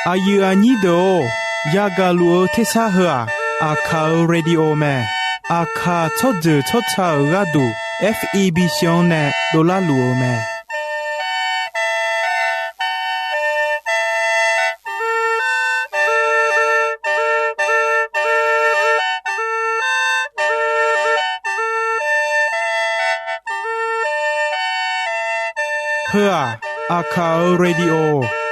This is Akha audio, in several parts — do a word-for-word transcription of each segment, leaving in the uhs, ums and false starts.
Aqyuif aqnyir deuq-or, yagaq luf-eu tersar heu-aq, Aqkaq-euq radio mae. Aqkaq tsawrjeuq tsawrca-euq gharduq, F E B C-anr nae dovlar luf-eu mae. Heu-aq, Aqkaq-euq radio,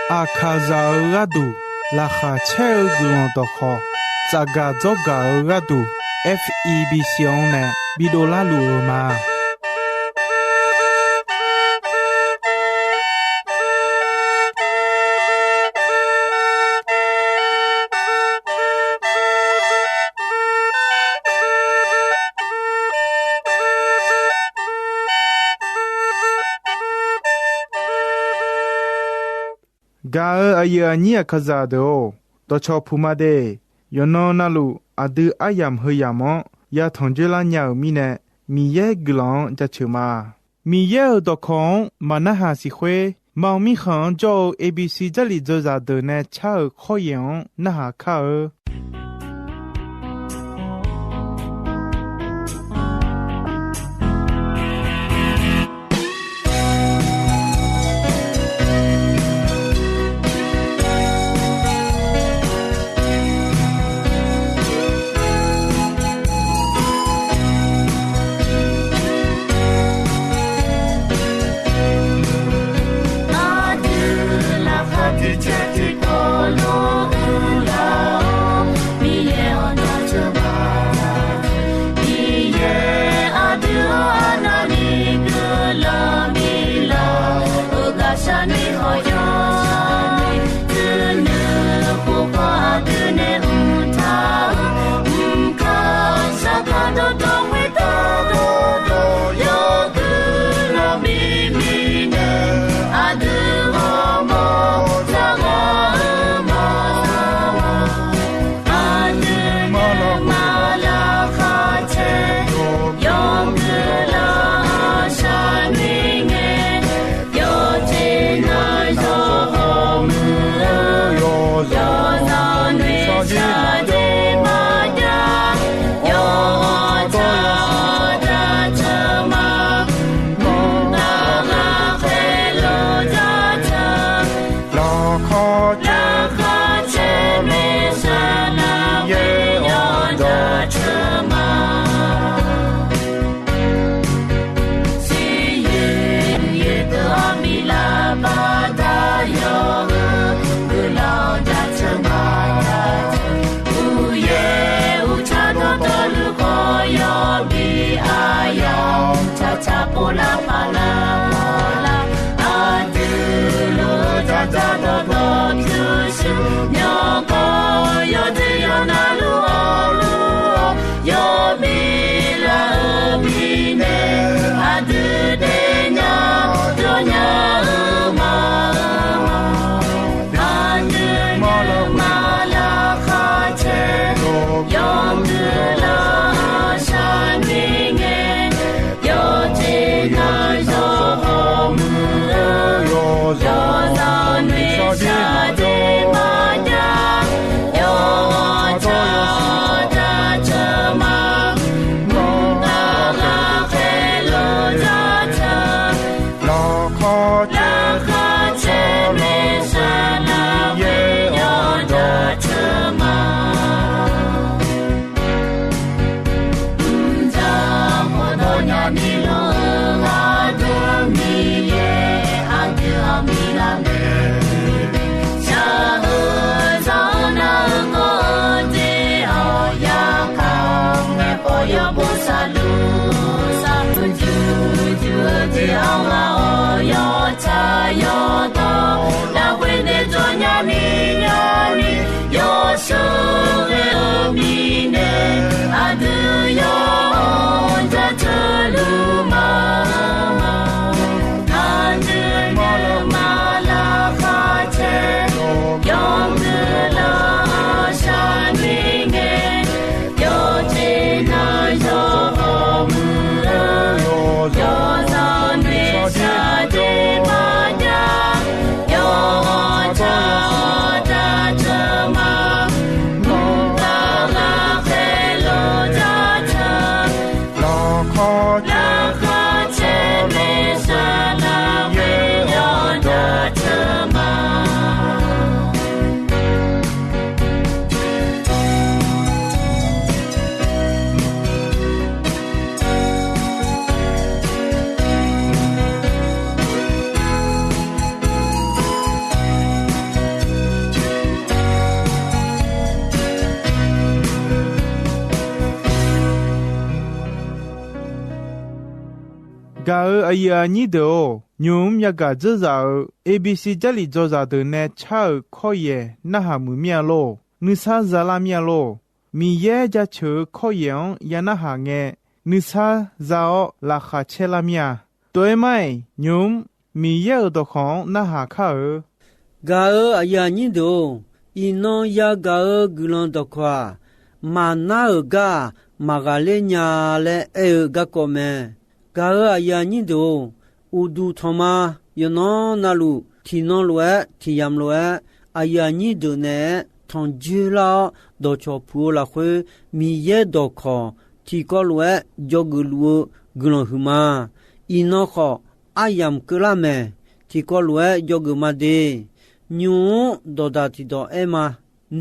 Aqkaqzaq-euq gharduq laqkhaq caer-eu guiqlanq dawqkhawq, tsafgaq dzawrgaq-eu gharduq, F E B C-anr nae bidovlar luf-eu ma. Gaq-euq aqyuif aqnyir Aqkaqzaq deuq-or, dawqcawq puq ma de. Yawqnan navluf aqdui aryamq heu yamq-anr yatanq dzoerlar nya-euq mirnae, Miqyaer guiqlanq-anr jaceuq ma. Miqyaer-euq dawqkawq-anr maqnarhaq siq khoer, Maqmirkhanq-anr jawr-eu A B C Jarlif dzawzaq deuq nae car-euq khawryaeq-anr narhaq kar-eu. Laqkhaq caer nae saqlaq Miqyaer-euq dawq teuq ma. Gaq-euq aqyuif aqnyir deuq-or, nymq-mr yagaq dzeurzaq-euq A B C Jarlif dzaw zaqdeuq nae car-euq kawryaeq narhaq muiq mir-a lor. Nuisar za lar mir-a lor. Miqyaer jaceuq-eu kawryaeq-anr ya narhaq ngae, nuisar za-awr laqkhaq caer lar mir-a. Tov-aer mar-iq, nymq-mr Miqyaer-euq dawqkawq-anr narhaq kar-eu. Gaq-euq aqyuif aqnyir deuq-or, iqnan yagaq-eu guiqlanq dawqkawq-aq, maqnar-euq gar-aq, maqghaqler nya laer aer-eu garkawv mae. Gaq-euq aqyuif aqnyir deuq-or, uqduq tanqma yawqnan navluf tiqnan lof-aer tiqyamq lof-aer aqyuif aqnyir deuq naeq-aer tanqjoer lar-awr dawqcawq puq-eu lafkhoer Miqyaer dawqkawq tiqkawv lof-aer dzawgeuf luf-eu guiqlanq huiqma. Iqnan khawf aryamq keuvlar mae. Tiqkawv lof-aer dzawgeuf ma de. Nymq-mr dawqdaq tiqdawq aer ma.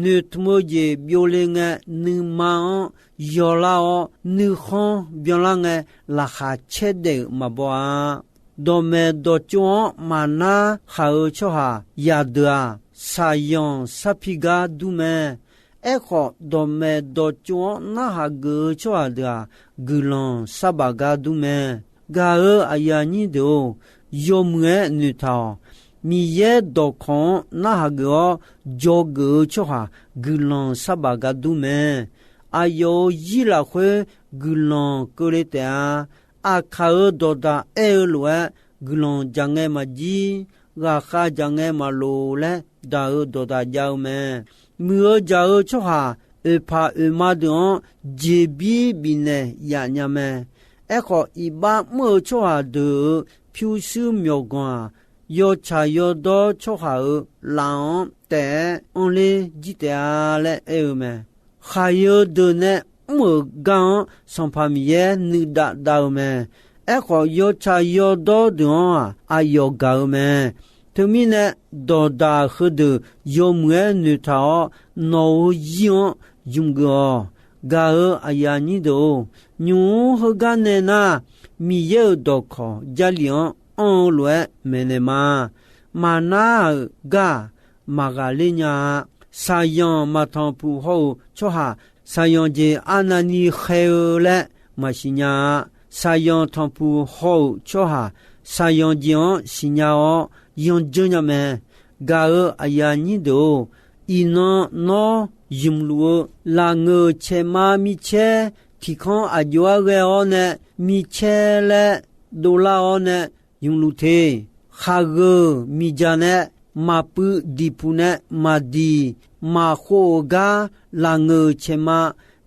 Noeqtmq-eu jeq byovle ngae, nuima-anr yawlar-awr nuikhanr byanlar ngae, laqkhaq caer daef-euq maqbaw-a. Dawqmaeq dawqtsov-anr maqnar khaq-eu tsawrhaq yadeuq-aq, saqyanq sarpi gar dur mae. Aerkhawf, dawqmaeq dawqtsov-anr narhaq geuf-eu tsawrhaq deuq-aq, guiqlanq sarbaf gar dur mae. Gaq-euq aqyuif aqnyir deuq-or, yawmuiq-aer noeqtaq-awq. Miqyaer dawqkawq-anr narhaq geuf-awr dzawgeuf-eu tsawrhaq guiqlanq sarbaf gar dur mae. Aqyawf-euq zir lafkhoer guiqlanq keuvle taef-a. Aqkaq-euq dawqdaq aer-eu lof-aer, guiqlanq jaq ngae maqjir, ghaqkhav jaq ngae maqloq laer daq-euq dawqdaq jav-eu mae. Muiq-eu jaq-eu tsawrhaq oeqpaq oeqma deuq-anr jeqbir bifnaeq yaf nya mae. Aerkhawf, iqbax mr-eu tsawrhaq deuq-euq pyurshuir myawqganq-aq, yawtsaq yawdawr tsawrhaq-euq laf-anr taef-aer anrler jir taef-a laer aer-eu mae. Khaqyeu deuq nae mr-euq gar-anr Sanqpaq Miqyaer nuidav dav-eu mae. Aerkhawf, yawtsaq yawdawr deuq-anr-aq, aqyawf gaq-eu mae. Teumirnae, dawqdaq heudeuq yawmuiq-aer noeqtaq-awr, nawq-euq zir-anr ymq geuf-awq. Gaq-euq aqyuif aqnyir deuq-or, nymq-mr heugar nae nar, Miqyaer-euq dawqkawq Jarlif-anr anr-eu lof-aer maeqnaeq ma. Maqnar-euq gar-aq, maqghaqler nya-a. Saqyanq maqtanqpuq haw-euq tsawrhaq, saqyanq jeq arnavni khaer-eu laer maqsiq nya-a. Saqyanq tanqpuq haw-euq tsawrhaq, saqyanq jeq-anr siqnya-awr yandzeur nya mae. Gaq-euq aqyuif aqnyir deuq-or, iqnan nawr ymqluf-eu lafngeuq caeqma micaer tiqkanr aqjox-aer ghae-awr nae, micaer laer dovlar-awr nae ymqluf te. Khaqgeuq miqdzaq nae maqpuiv, diqpuq nae maqdiq, maqkhov-euq gar lafngeuq caeqma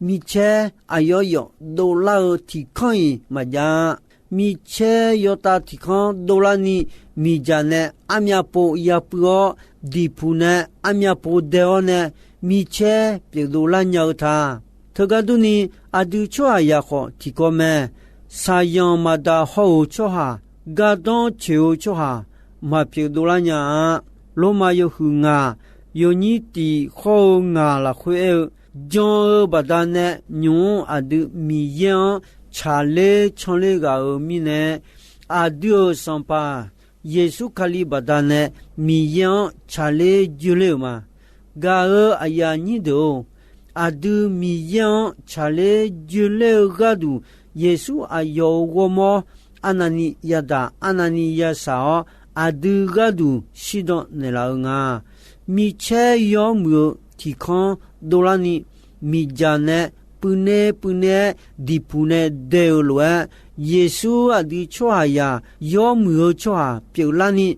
micaer aqyawf yawf dovlar-eu tiqkanr-iq maqjav-a. Micaer yawtav tiqkanr dovlarni, miqdzaq nae armyav pov yapuiv-awr, diqpuq nae armyav pov dae-awr nae, micaer pyeufdov lar nya-eu ta. Teugar durni, aqdui tsawrhaqzaq khawf tiqkawv mae. Saqyanq maqdaq haw-euq tsawrhaq, gardanr coeq-eu tsawrhaq, maqpyeuf dovlar nya-a. Lormav yawhuiq ngaq, yawnyir tiq khawr-eu ngaq lafkhoer aer-eu, jan-eu baqdanae nymq-mr aqdui Miqyaer-anr tsaqler canler ghaq-euq mirnae, aqdui-euq Sanqpaq Yeqsur Kali baqdanae Miqyaer-anr tsaqler joerler-euq ma. Gaq-euq aqyuif aqnyir deuq-or, aqdui Miqyaer-anr tsaqler joerler-eu gharduq, Yeqsur aqyawf-euq ghawrmawr arnavni yadaq, arnavni yashaq-awr, aqdui gharduq shirdan naeqlaf-eu nga. Micaer yawr muiq-eu tiqkanr dovlarni, miqdzaq nae puivner puivner-aer diqpuq nae dae-euq lof-aer, Yeqsur aqdui tsawrhaqzaq yawr muiq-eu tsawrhaq pyeuflarni,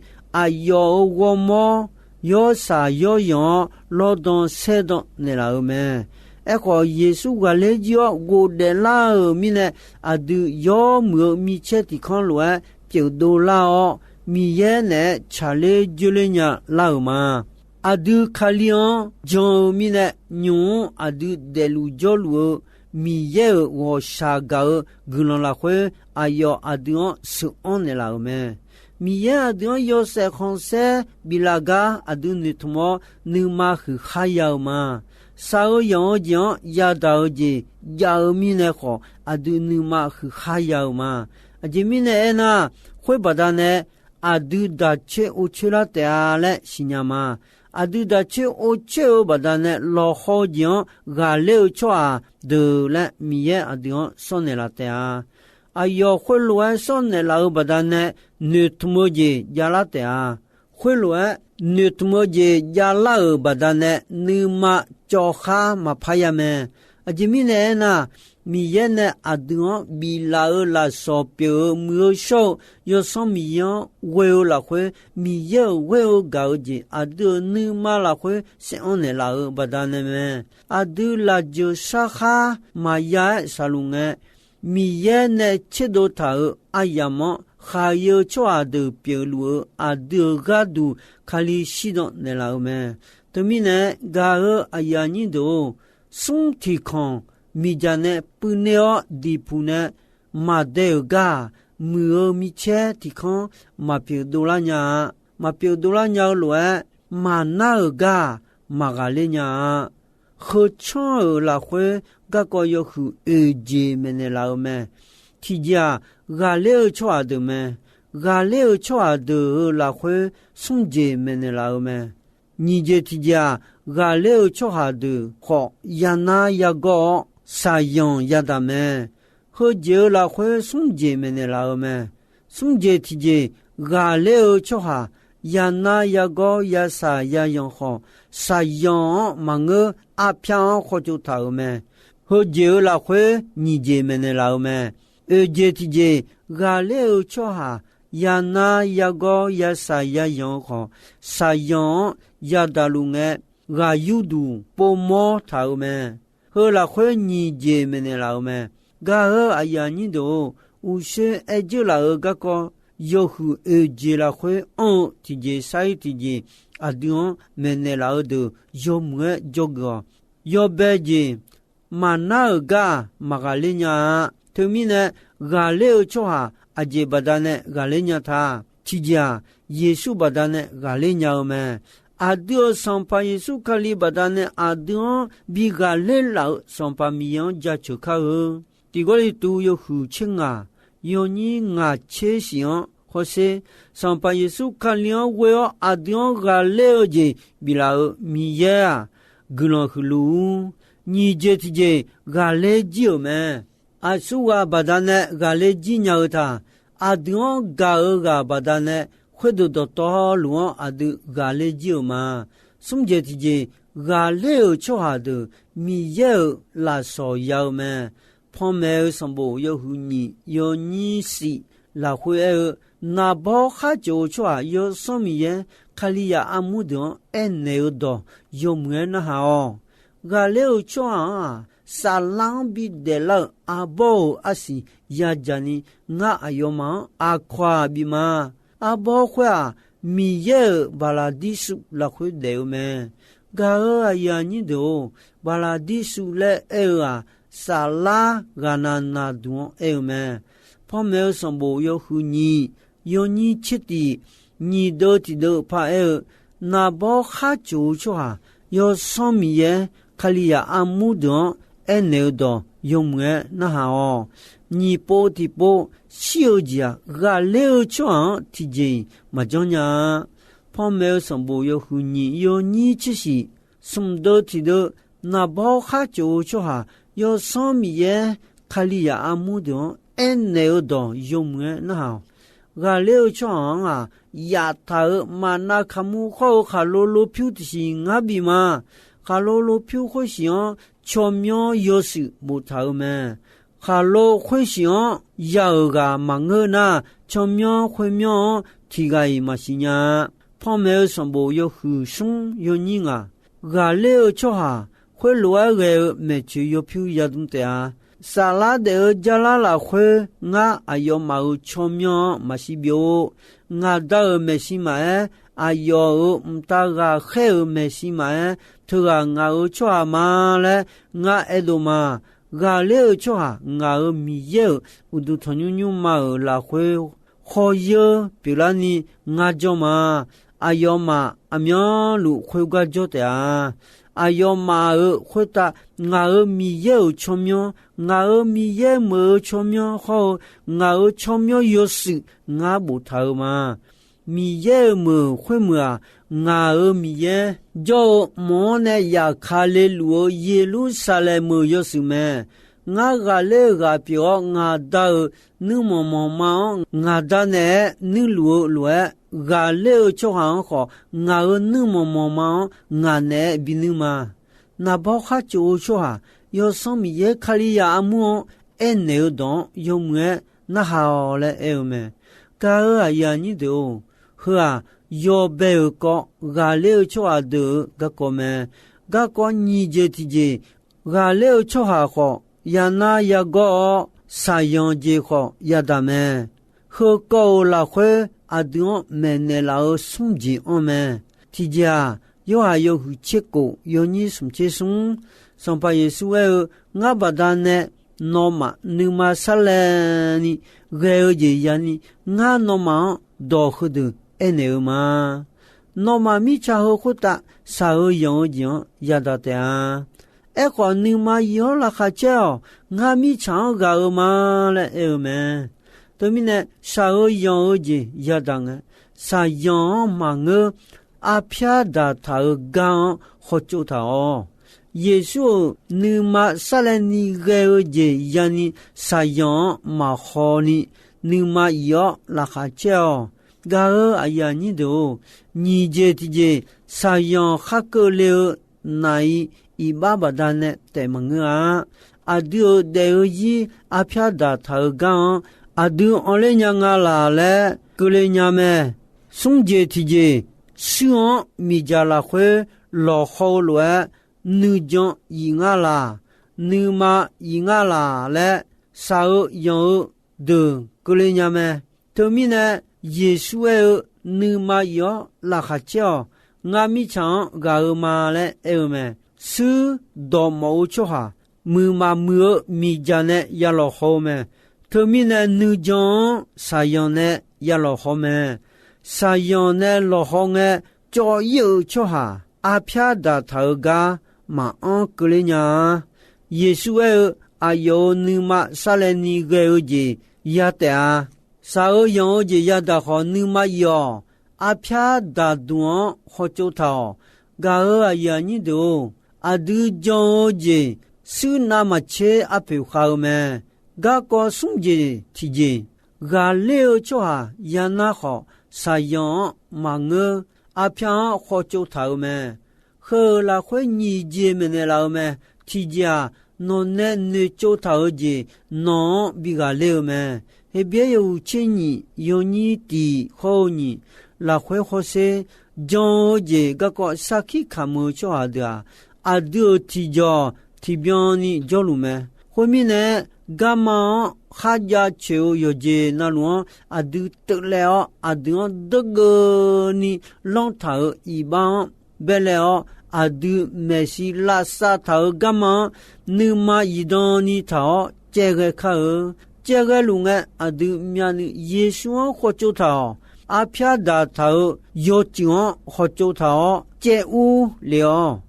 aqyawf-euq ghawrmawr yawrsaq yawryanq-awr lawrdan saerdan naeqlaf-euq mae. Aerkhawf, Yeqsur ghaqler jir-awr ghofdaef lar-euq mirnae, aqdui yawr muiq-eu micaer tiqkanr lof-aer pyeufdov lar-awr, Miqyaer naeq-aer tsaqler joerler nya lar-euq ma. Aqdui Kali-anr jan-eu mirnae, nymq-mr aqdui daefluf jawrluf-eu Miqyaer-euq ghawqshaq gaq-eu guiqlanq lafkhoer aqyawf aqdui-anr sheuqanr naeqlaf-euq mae. Miqyaer aqdui-anr yawshaef khanqsaer biflaf gar aqdui noeqtmq-awr nuima huiq khar ya-eu ma. Shaq-eu yanq-eu jeq-anr yadaq-eu jeq jav-eu mirnae khawf, aqdui nuima huiq khar ya-eu ma. Aqjeq mirnae aernar, khoer baqdanae aqdui daq coer or coer lar taef-a laer siqnya ma. Aqdui daq coer or coer-eu baqdanae lawqhaw-eu jeq-anr ghaqler-eu tsawrhaq deuq laer Miqyaer aqdui-anr sawr naeqlaf taef-a. Aqyawf khoerlof-aer sawr naeqlaf-eu baqdanae noeqtmq-eu jeq javlar taef-a. Khoerlof-aer noeqtmq-eu jeq javlar-euq baqdanae nuima cawv khar maqpar ya mae. Aqjeq mirnae aernar, Miqyaer nae aqdui-anr biflaf-eu lafsawq pyeuf-eu muiq-eu shawr-eu Yawsanr Miqyaer-anr ghoe-eu lafkhoer, Miqyaer-euq ghoer-eu gaq-eu jeq aqdui-euq nuima lafkhoer saeranr naeqlaf-euq baqdanae mae. Aqdui lafjeuq sarkhar maqya-aer shaqluf ngae, Miqyaer nae tserdov taq-euq aryamq-anr khaqyae-eu tsawrhaq deuq pyeufluf-eu aqdui-euq gharduq Kali shirdan naeqlaf-eu mae. Teumirnae, gaq-eu aqyuif aqnyir deuq-or, smr tiq kanq miqdzaq nae puivner-awr diqpuq nae maqdae-euq gar-aq, muiq-eu micaer tiq kanr maqpyeuf dovlar nya-a. Maqpyeuf dovlar nya-eu lof-aer, maqnar-euq gar-aq, maqghaqler nya-a. Heu tsanr-euq lafkhoer garkawv yawhuiq oeq jeq maeqnaeq laf-eu mae. Tiqjeq-aq, ghaqler-eu tsawrhaq deuq mae. Ghaqler-eu tsawrhaq deuq-euq lafkhoer smr jeq maeqnaeq laf-eu mae. Nyiq jeq tiqjeq-aq, ghaqler-eu tsawrhaq deuq khawf, yanar yagawr-awr, shaqyanq yadaq mae. Heujeq-euq lafkhoer smr jeq maeqnaeq laf-eu mae. Smr jeq tiqjeq, ghaqler-eu tsawrhaq yanar yagawr yashaq yayanq khawf, shaqyanq-anr maqngeur, arpyar-anr khawtsov taq-euq mae. Heujeq-euq lafkhoer nyiq jeq maeqnaeq laf-eu mae. Oeq jeq tiqjeq, ghaqler-eu tsawrhaq yanar yagawr yashaq yayanq-eu khawf, shaqyanq-anr yadaq luf ngae, ghaq yurduq povmawr taq-euq mae. Heu lafkhoer nyiq jeq maeqnaeq laf-eu mae. Gaq-eu aqyuif aqnyir deuq-or, uqshoe aer dzeur laf-euq garkawv yawhuiq oeq jeq lafkhoer anr-eu tiqjeq sar-ir tiqjeq aqdui-anr maeqnaeq laf-eu deuq yawmuiq-aer dzawgeuf-awq. Yawbae jeq, maqnar-euq gar-aq, maqghaqler nya-a. Teumirnae, ghaqler-eu tsawrhaq aqjeq baqdanae ghaqler nya ta. Tiqjeq-aq, Yeqsur baqdanae ghaqler nya-eu mae. Aqdui-euq Sanqpaq Yeqsur Kali baqdanae aqdui-anr bi ghaqler laf-euq Sanqpaq Miqyaer-anr jaceuq kar-eu. Tiq Gawrliqtu yawhuiq tser ngaq, yawnyir ngaq tser shif-anr hawsher, Sanqpaq Yeqsur Kali-anr ghoe-awr aqdui-anr ghaqler-eu jeq biflaf-euq Miqyaer-aq, guiqlanq huiqluf-ur. Nyiq jeq tiqjeq ghaqler jir-euq mae. Aqsurghaq baqdanae ghaqler jir nya-eu taq. Aqdui-anr gaq-eu ghaq baqdanae khoerdeuq dawqtawvluf-anr aqdui ghaqler jir-euq ma. Smr jeq tiqjeq, ghaqler-euq tsawrhaq deuq Miqyaer-euq lafsawq ya-eu mae. Panmaeq-eu sanqbof yawhuiq nyiq yawnyir shif lafkhoer aer-eu, naqbawr khar ceuq-eu tsawrhaq Yawsanr Miqyaer Kalizaq armur deuq-anr aernaeq-eu dawq yawmuiq-aer narhaq-awq. Ghaqler-eu tsawrhaq-anr-aq, saflar-anr bidaef lar-euq arbawr-euq arsiq yadzaq ni, ngar aqyawfmaf-anr aqkawq-aq bif ma. Arbawr khoer-aq, Miqyaer-euq baqlaqdirsuv lafkhoer daef-eu mae. Gaq-eu aqyuif aqnyir deuq-or, baqlaqdirsuv laer aer-eu-aq, saflar ghaqnaq naqduq-anr aer-eu mae. Panmaeq-eu sanqbof yawhuiq nyiq yawnyir tser tiq nyiq deuv tiq deuv paq aer-eu, naqbawr khar ceuq-eu tsawrhaq Yawsanr Miqyaer Kalizaq armur deuq-anr aernaeq-eu dawq yawmuiq-aer narhaq-awq. Nyiq pov tiqpov shir-eu jeq-aq, ghaqler-eu tsawrhaq-anr tiqjeq-iq maqjanr nya-a. Panmaeq-eu sanqbof yawhuiq nyiq yawnyir tser shif, smq deuv tiq deuv, naqbawr khar ceuq-eu tsawrhaq Yawsanr Miqyaer Kalizaq armur deuq-anr aernaeq-eu dawq yawmuiq-aer narhaq-awq. Ghaqler-eu tsawrhaq-anr-aq, yaftaq-euq maqnav kaqmur khawr-eu khaqlo lopyur tiqsiq ngar bif ma. Khaqlo lopyur khoersiq-anr tsawrmyanr yawshuif boftaq-eu mae. Khaqlo khoersiq-anr ya-euq ghaq maqngeur nar, tsawrmyanr khoermyanr-anr tiq ghaq-iq maqsiq nya-a. Panmaeq-eu sanqbof yawhuiq smr yawnyir ngaq, ghaqler-eu tsawrhaq khoerlof-aer ghae-eu maeqtsoeq yawpyur yadm taef-a. Saflar daef-eu jarlar lafkhoer ngar aqyawfmaf-euq tsawrmyanr-anr maqsiq byov-or. Ngaq Da-euq maeqshi maqaer, aqyawf-euq mqtav ghaqkhaer-euq maeqshi maqaer, teughaq ngaq-euq tsawrhaq ma laer ngar aerdov ma. Ghaqler-eu tsawrhaq ngaq-euq Miqyaer-euq uqduq tanqnymr nymrma-euq lafkhoer khawr yeur pyeuflarni ngar jawr ma. Aqyawfmaf aqmyanluf khoergar jawr taef-a. Aqyawfmaf-euq khoertav ngaq-euq Miqyaer-euq tsawrmyanr, ngaq-euq Miqyaer meuq-eu tsawrmyanr hawr-eu ngaq-euq tsawrmyanr yawshuif ngar boftaq-eu ma. Miqyaer-euq meuq khoermeuq-aq, ngaq-euq Miqyaer jawr-eu mq-anr nae yaqka leluf-eu Yeqlursaqlaeq meuq yawshuif mae. Ngar ghaqler-eu ghaq pyeuf-awr, ngaq Da-euq nuirmanq manqma-anr ngaq Da naeq-aer nuirluf-eu lof-aer, ghaqler-eu tsawrhaq-anr khawf ngaq-euq nuirmanq manqma-anr ngaq naeq-aer binuir ma. Naqbawr khar tsof-eu tsawrhaq, Yawsanr Miqyaer Kalizaq armur-anr aernaeq-eu dawq-anr yawmuiq-aer narhaq-awq laer aer-eu mae. Gaq-euq aqyuif aqnyir deuq-or, heu-aq, yawbae-euq kawv ghaqler-eu tsawrhaq deuq-euq garkawv mae. Garkawv nyiq jeq tiqjeq, ghaqler-eu tsawrhaq khawf, yanar yagawr-awr, shaqyanq jeq khawf yadaq mae. Heu kawv-euq lafkhoer aqdui-anr maeqnaeq laf-euq smr jeq anr mae. Tiqjeq-aq, Yorhaq yawhuiq tser kof yawnyir smq tser smr, Sanqpaq Yeqsur aer-eu, Ngar baqdanae nawmaf nuima sarlaevni ghae-eu jeq yani, ngar nawmaf-anr dawq heudeuq aernaeq-eu ma. Nawmaf mirtsaq heu khoertav shaq-eu yanq-eu jeq-anr yadaq taef-a. Aerkhawf, nuima yif-awr laqkhaq caer-awq. Ngar mirtsaq-anr ghaq-eu ma laer aer-eu mae. Teumirnae, shaq-eu yanq-eu jeq yadaq ngae, shaqyanq-anr maqngeur, arpyar daqtaq-eu gar-anr hawtsov taq-awq. Yeqsur-euq nuima sarlaevni ghae-eu jeq yani shaqyanq-anr maqhaw ni, nuima yif-awr laqkhaq caer-awq. Gaq-euq aqyuif aqnyir deuq-or, nyiq jeq tiqjeq, shaqyanq khar keuvle-eu naq-iq iqbax baqdanae taef maqngeur-a. Aqdui-euq daef-eu zir arpyar daqtaq-eu gar-anr aqdui anrler nya nga laq laer keuvle nya mae. Smr jeq tiqjeq, shuir-anr miqdzaq lafkhoer lawqhaw-eu lof-aer, nuijan yif ngar laq, nuima yif ngar laq laer shaq-eu yanq-eu deuq keuvle nya mae. Teumirnae, Yeqsur aer-eu, Nuima yif-awr laqkhaq caer-awq. Ngar mirtsaq-anr ghaq-eu ma laer aer-eu mae. Shuir dawqmawf-eu tsawrhaq, muiqmaf muiq-eu miqdzaq nae ya lawqhaw-eu mae. Teumirnae nuijan-anr shaqyanq nae ya lawqhaw mae. Shaqyanq nae lawqhaw ngae, cawv-ir-euq tsawrhaq arpyar daqtaq-eu gar maqanr keuvler nya-a. Yeqsur aer-eu, Aqyawf-euq nuima sarlaevni ghae-eu jeq ya taef-a. Shaq-eu yanq-eu jeq yadaq khawf nuima yif-awq. Arpyar daqduq-anr hawtsov taq-awq. Gaq-euq aqyuif aqnyir deuq-or, aqdui jan-eu jeq shuir navmaqtser arpoeq khav-eu mae. Garkawv smr jeq tiqjeq, ghaqler-eu tsawrhaq yanar khawf, shaqyanq-anr maqngeur, arpyar-anr hawtsov taq-euq mae. Heu-euq lafkhoer nyiq jeq maeqnaeq laf-eu mae. Tiqjeq-aq, nawq nae noeqtsov taq-eu jeq nawq-anr bi ghaqler-eu mae. Heqbyaer yawhuiq tser nyiq yawnyir tiq hawr-eu nyiq lafkhoer hawsher, jan-eu jeq garkawv sarkir kamq-eu tsawrhaq deuq-aq, aqdui-euq tiqjawq tiqbyan ni jawrluf mae. Khoermirnae, garma-anr kharjav coeq-eu yawqjeq navluf-anr aqdui teuvlaev-awr, aqdui-anr deugeuvni lanr taq-euq iqbax-anr baelaev-awr, aqdui maeqshi lavsav taq-euq garma-anr nuima zifdan ni taq-awr caevghae kar-eu. Caevghae luf ngae, aqdui myavnuiv Yeqsur-anr hawtsov taq-awq. Arpyar daqtaq-euq yawcuiv-anr hawtsov taq-awr caev ur lef-awq.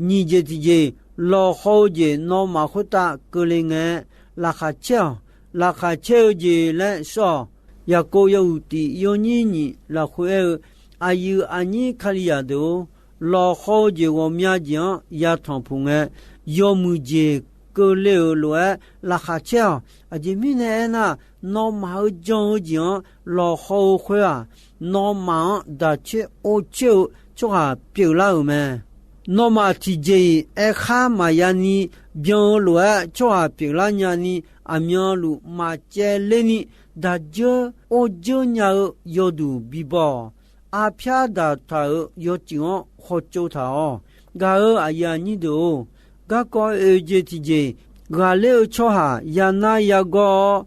Nyiq jeq tiqjeq, lawqhaw-eu jeq nawmaf khoertav keuvle ngae, laqkhaq caer-awq. Laqkhaq caer-eu jeq laer shawr-awq. Yaqkov yawhuiq tiq yawnyir nyiq lafkhoer aer-eu, aqyuif aqnyir Kalizaq deuq-or, lawqhaw-eu jeq ghawqmya jeq-anr yatanq puq ngae, yawmuiq jeq keuvle-euq lof-aer laqkhaq caer-awq. Aqjeq mirnae aernar, nawmaf-euq jan-eu jeq-anr lawqhaw-eu khoer-aq, nawmaf-anr daq coer or coer-eu tsawrhaq pyeuflar-euq mae. Nawmaf tiqjeq-iq aerkhar maqya ni byan-eu lof-aer tsawrhaq pyeuflar nyani, aqmyanluf maqcaevler ni daq dzeur or dzeur nya-eu yawduq bibaw-awq. Arpyar daqtaq-euq yawcuiv-anr hawtsov taq-awq. Gaq-euq aqyuif aqnyir deuq-or, garkawv oeq jeq tiqjeq, ghaqler-eu tsawrhaq yanar yagawr-awr,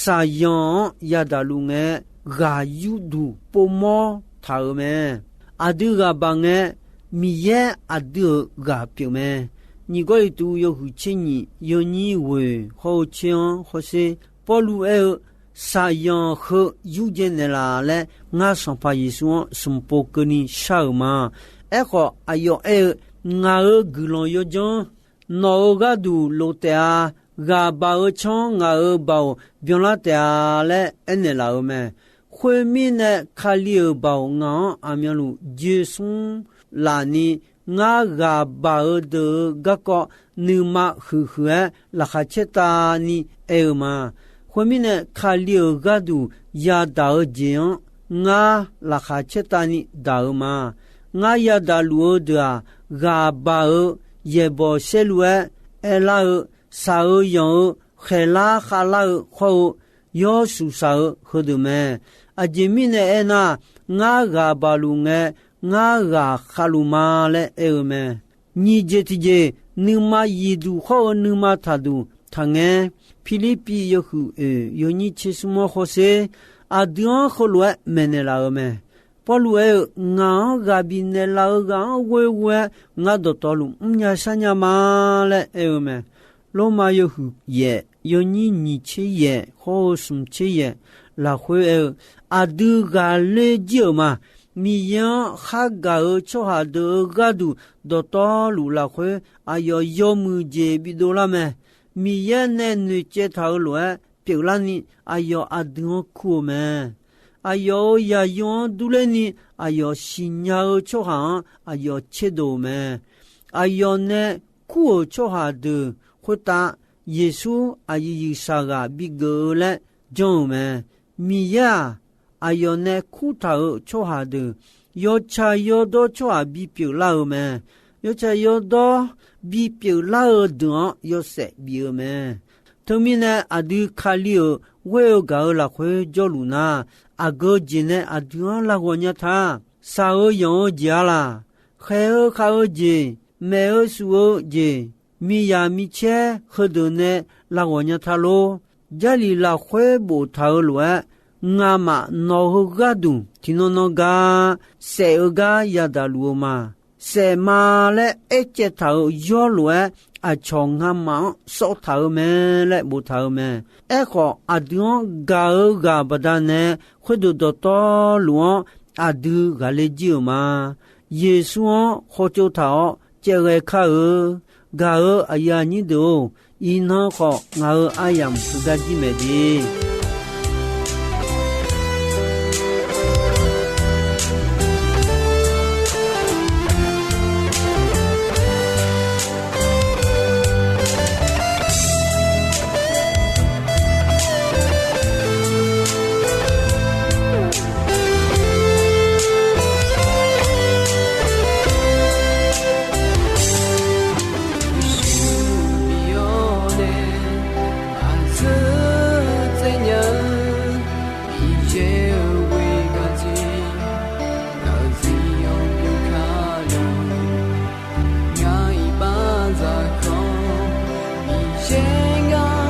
shaqyanq-anr yadaq luf ngae, ghaq yurduq povmawr taq-euq mae. Aqdui ghaq baq ngae, Miqyaer aqdui-euq ghaq pyeuf mae. Nyiq Gawrliqtu yawhuiq tser nyiq yawnyir ghoeq hawr-eu tser-anr hawsher, Pawrluv aer-eu, Saqyanq heu yurdzae naeqlaf laer ngar Sanqpaq Yeqsur-anr smq pov keuvni shar-euq ma. Aerkhawf, aqyawf aer-eu, Ngaq-euq guiqlanq yawdzanr nawq-euq gharduq lof taef-a. Ghaq baq-eu tsanr ngaq-euq baoq byanlar taef-a laer aernaeq laf-euq mae. Khoermirnae, Kali-euq baoq ngaq-anr aqmyanluf joe smr laf ni, ngar ghaq baq-eu deuq-euq garkawv nuima huiqhuiq-aer laqkhaq caertavni aer-eu ma. Khoermirnae, Kali-euq gharduq yadaq-eu jeq-anr ngar laqkhaq caertavni daq-euq ma. Ngar yadaq luf-eu deuq-aq, ghaq baq-eu yaeqbawq saerlu-aer aerlar-eu, shaq-eu yanq-eu, khaeqlar khavlar-eu khawr-eu, yawr shuqshaq-eu heudeuq mae. Aqjeq mirnae aernar, ngar ghaq baq luf ngae, ngar ghaq khavluf ma laer aer-eu mae. Nyiq jeq tiqjeq, nuima yiqduq khawr-eu nuima taqduq taqngaer. Pirlirpiv yawhuiq oeq yawnyir tser smr-anr hawsher, aqdui-anr heulof-aer maeqnaeq laf-euq mae. Pawrluv aer-eu, Ngaq-anr ghaq bifnaeq laf-eu ghaq-anr ghoeghoe-aer ngar dawqtawvluf mrnya sharnya ma laer aer-eu mae. Lormav yawhuiq yaef yawnyir nyiq tser yaef hawr-eu smq tser yaef lafkhoer aer-eu, aqdui ghaqler jir-euq ma. Miqyaer-anr khar gaq-eu tsawrhaq deuq-euq gharduq dawqtawvluf lafkhoer aqyawf yawmuiq jeq bidov lar mae. Miqyaer nae noeqcaev taq-euq lof-aer pyeuflarni, aqyawf aqdui-anr kur-eu mae. Aqyawf-euq yaqyo-anr durler ni, aqyawf siqnya-eu tsawrhaq-anr aqyawf tserdov-euq mae. Aqyawf nae kur-euq tsawrhaq deuq khoertav Yeqsur aqyuif yuifshaq ghaq bigeuf-eu laer janr-euq mae. Miqyaer-aq, aqyawf nae kurtaq-euq tsawrhaq deuq yawtsaq yawdawr tsawrhaq bipyeuf lar-eu mae. Yawtsaq yawdawr bipyeuf lar-eu deuq-anr yawshaef bif-eu mae. Teumirnae, aqdui Kali-euq ghoer-eu gaq-eu lafkhoer jawrluf nar, aqgeu jeq nae aqdui-anr larghawq nya ta. Shaq-eu yanq-eu jeq-a laq, khaeq-eu khav-eu jeq, maeq-eu shuf-eu jeq, miqyaq micaer heudeuq nae larghawq nya ta lor. Jarlif lafkhoer boftaq-eu lof-aer, ngamaf nawq heu gharduq tiqnan nan gar saef-eu gar yadaq luf-eu ma. Saef ma laer aercaev taq-euq yawr lof-aer, aqcawq ngamaf-anr sawv taq-eu mae laer boftaq-eu mae. Aerkhawf, aqdui-anr gaq-eu ghaq baqdanae, khoerdeuq dawqtawvluf-anr aqdui ghaqler jir-euq ma. Yeqsur-anr khawtsov taq-awr caevghae kar-eu. Gaq-eu aqyuif aqnyir deuq-or, iqnan khawf ngaq-euq aryamq heugar jir mae de. Ngar iqbax dzaqkawv Miqyaer ngar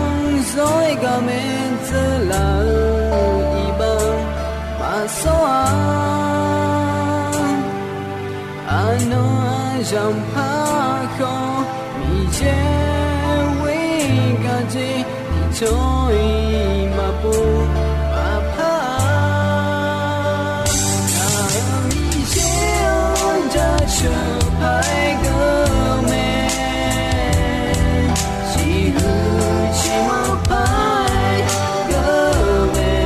zawr-aer gar maerdzeur laf-eu iqbax maqsawr-a. Aqnan zanqpar khawf Miqyaer ghoer-eu gardzer tiqcanr-iq maqpov maqpar-a. Aq-eu Miqyaer-anr jaceuq paq-aer geur-eu mae. Siqhuiq ciqmanr paq-aer geur-eu mae.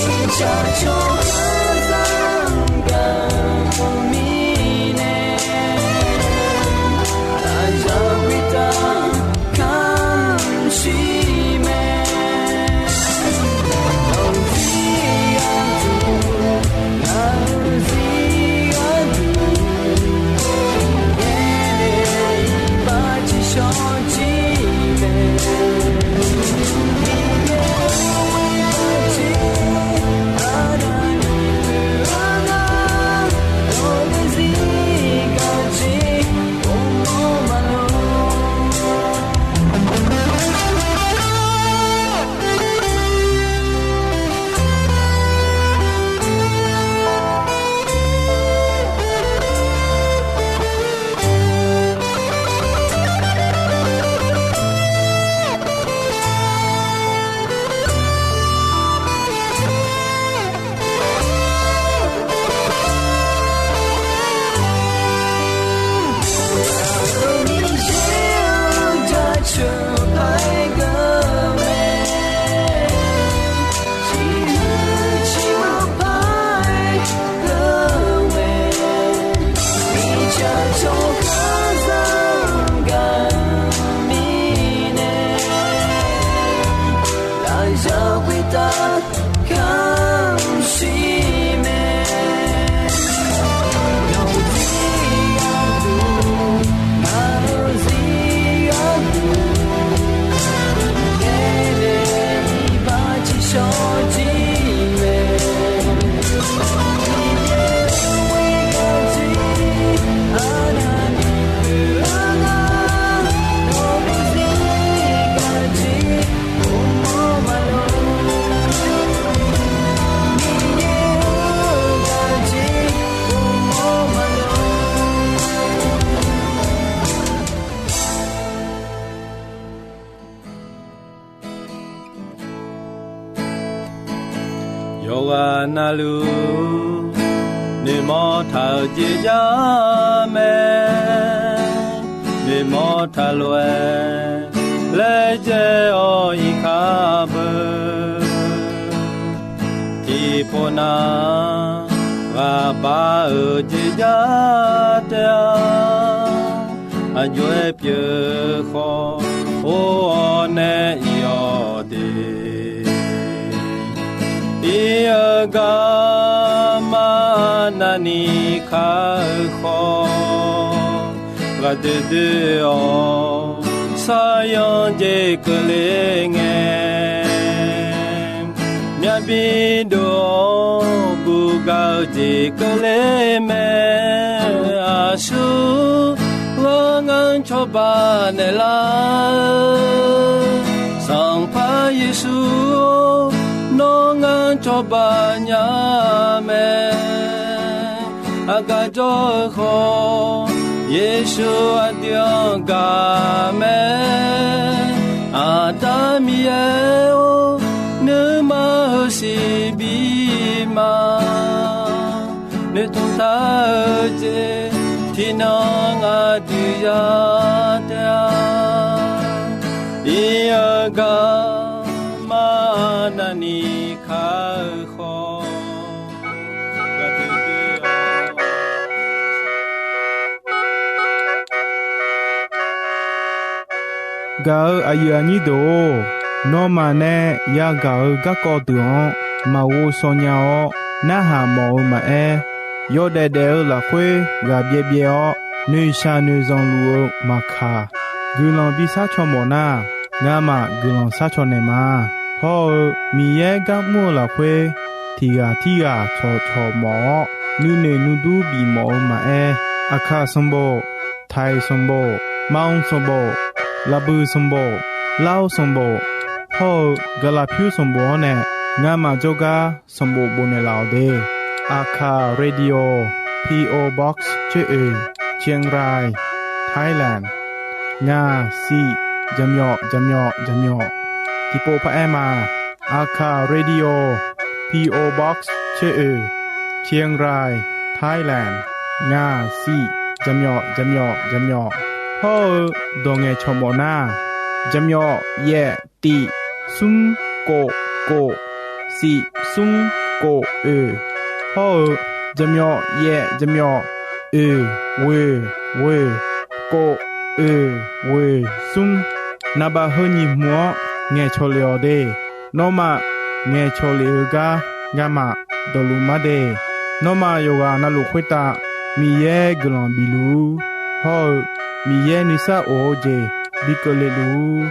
Mirtsaq tsawrhaqzaq gaq-eu mirnae, aqzaq khoertav kamq shir mae. Nawq-eu zir gharduq, ngaq-eu zir gharduq, Miqyaer iqbax tiqshawr jir mae. Miqyaer-or, iqbax jir, aqdaq Yawqghaq navluf noeqmawr taq-euq jeq jar mae. Noeqmawr taq lof-aer laejae-awr iqkaq beu. Tiqpov nav ghaqbaq-euq jeq jar taef-a. Aqjox-aer pyeuf khawf or-awr nae iq-awq de. Ir-eu garma navni kar-eu khawf, ghaqdoer doer-awr saryanr jeq keuvle ngae, myavbi dov-awr bugaq-eu jeq keuvle mae. Aqsur ghawr ngar cawba naeqlar-eu Sanqpaq Yeqsur-or, nawr ngar cawba nya mae. Aqgaf jawr-eu khawf, Yeqsur aqdui-anr gaq mae. Aqda Miqyaer-or, nuima heusiq bi ma. Noeqtmq taq-eu jeq tiqnan aqdui ya taef-a. Ir-eu garma navni kar-eu khawf, Gaq-euq aqyuif aqnyir deuq-or, nawmaf nae yagaq-eu garkawv deuq-anr maqghov shaw nya-awr narhaq mawf-eu maqaer, yawdaef daef-eu lafkhoer ghaq byaev byaev-awr noeqshaq noeqzanq luf-eu maqkaq, guiqlanq bi shar caw mawf nar, ngamaf guiqlanq shar caw naeq ma. Hawr-eu Miqyaer gar mr-eu lafkhoer tiq ghaq tirghaq cawqcawq mawf-awr, nuinoeq nuidur bif mawf-eu maqaer, Aqkaq sanqbof, Taiq sanqbof, Manq sanqbof, Laqbuiq sanqbof, Lar sanqbof, hawr-eu Gaqlaqpyur sanqbof-anr nae ngamaf jawrgar sanqbof bofnaeq laf-awq de. Aqkaq Radio, P O Box tser oeq, Chiang Rai, Thailand, ngaq siq jaqmyawf jaqmyawf jaqmyawf. Tiqpov paq-aer ma. Aqkaq Radio, P O Box tser oeq, Chiang Rai, Thailand, ngaq siq jaqmyawf jaqmyawf jaqmyawf. Hawr-eu dawq ngaeqcawq mawf nar, jaqmyawf yaef tiq smr kof kof siq smr kof oeq. Hawr-eu jaqmyawf yaef jaqmyawf oeq ghoeq ghoeq kof oeq ghoeq smr. Naqbaf heu nyiq hmq-anr ngaeqcawq lef-awq de. Nawmaf ngaeqcawq lef-eu gar ngamaf dawqluf mar de. Nawmaf yawqghaq navluf khoertav Miqyaer guiqlanq bif luf-ur. Hawr-eu Miqyaer nuisar of-eu jeq bi keuvle luf-ur.